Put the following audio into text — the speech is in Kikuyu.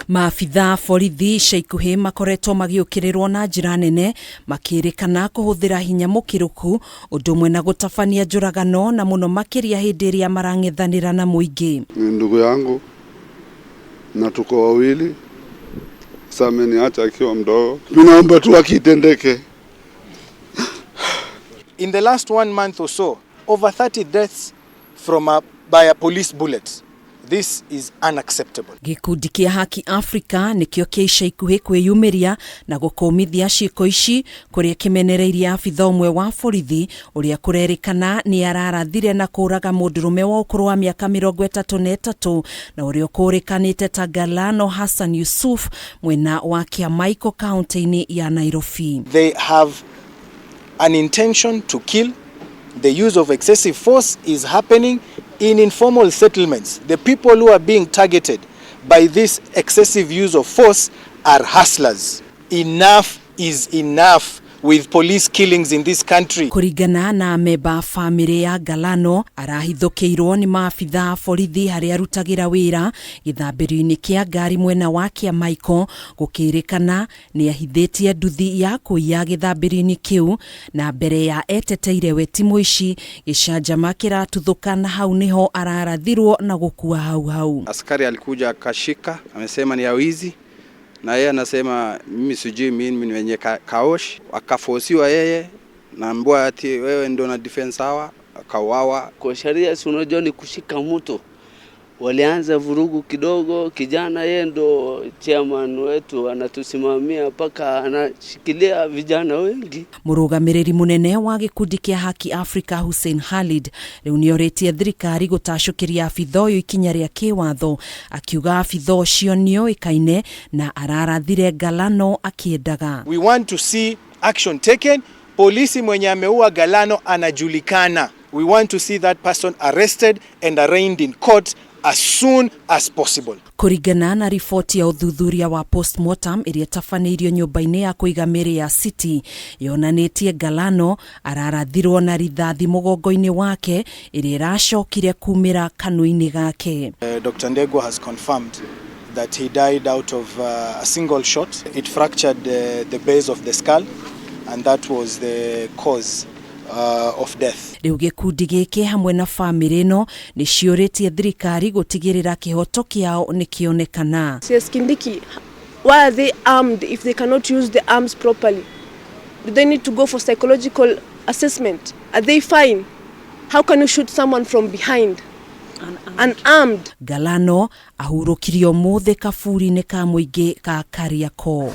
Maabitha borithi ica ikuhĩ makoretwo magĩũkĩrĩrwo na njĩra nene, makĩrĩkana kũhũthĩra hinya mũkĩrũku ũndũ ũmwe na gũtabania njũragano, na mũno makĩria hĩndĩ ĩrĩa marang'ethanĩra na mũingĩ. Ni ndugu yangu na tuko wawili. Sasa ameniacha akiwa mdogo. Mimi naomba tu haki itendeke. In the last one month or so, over 30 deaths by a police bullet. This is unacceptable. Gĩkundi kĩa Haki Africa nĩkĩo kĩa ica ikuhĩ kwĩyumĩria na gũkũmithia ciĩko ici, kũrĩa kĩmenereirie abitha ũmwe wa borithi ũrĩa kũrerĩkana nĩ ararathire na kũraga mũndũrũme wa ũkũrũ wa mĩaka 33 na ũrĩa ũkũrĩkanĩte ta Galano Hassan Yusuf mwena wa Kiamaiko, kaunti-inĩ ya Nairobi. They have an intention to kill. The use of excessive force is happening in informal settlements. The people who are being targeted by this excessive use of force are hustlers. Enough is enough with police killings in this country. Kũringana na memba famĩlĩ ya Galano, arahithũkĩirwo nĩ maabitha a borithi harĩa arutagĩra wĩra gĩthambĩrio-inĩ kĩa ngari mwena wa Kĩamaiko. Gũkĩrĩkana nĩ ahithĩtie nduthi ya kũiya gĩthambĩrio-inĩ kĩu, na mbere ya eteteire we ti mũici, gĩcanjama kĩratuthũka na hau nĩho ararathirwo na gũkua hau hau. Askari alikuja akashika, amesema ni ya wizi, na yeye anasema mimi sijui, mimi ni wenye kaosh. Akafosiwa yeye na mbwa ati wewe ndio na defense hawa, akauawa. Kwa sheria, si unajua ni kushika mtu. Walianza vurugu kidogo, kijana yeye ndo chairman wetu anatusimamia mpaka anashikilia vijana wengi. Mũrũgamĩrĩri mũnene wa gĩkundi kĩa Haki Africa Hussein Khalid rĩu nĩorĩtie thirikari gũtacũkĩria abitha ũyũ ikinya rĩa kĩwatho, akiuga abitha ũcio nĩoĩkaine na ararathire Galano akĩendaga. We want to see action taken. Polisi mwenye ameua Galano anajulikana. We want to see that person arrested and arraigned in court as soon as possible. Kũringana na riboti ya ũthuthuria wa postmortem ĩrĩa ĩtabanĩirio nyũmba-inĩ ya kũiga mĩĩrĩ ya City, yonanĩtie Galano ararathirwo na rithathi mũgongo-inĩ wake ĩrĩa ĩracokire kumĩra kanua-inĩ gake. Dr. Ndegwa has confirmed that he died out of a single shot. It fractured the base of the skull, and that was the cause of death. Rĩu gĩkundi gĩkĩ hamwe na famĩlĩ ĩno nĩ ciũrĩtie thirikari gũtigĩrĩra kĩhoto kĩao nĩ kĩonekana. CS Kindiki, why are they armed if they cannot use the arms properly? Do they need to go for psychological assessment? Are they fine? How can you shoot someone from behind? Unarmed. Galano ahurũkirio ũmũthĩ kaburi-inĩ ka mũingĩ ka Kariakoo.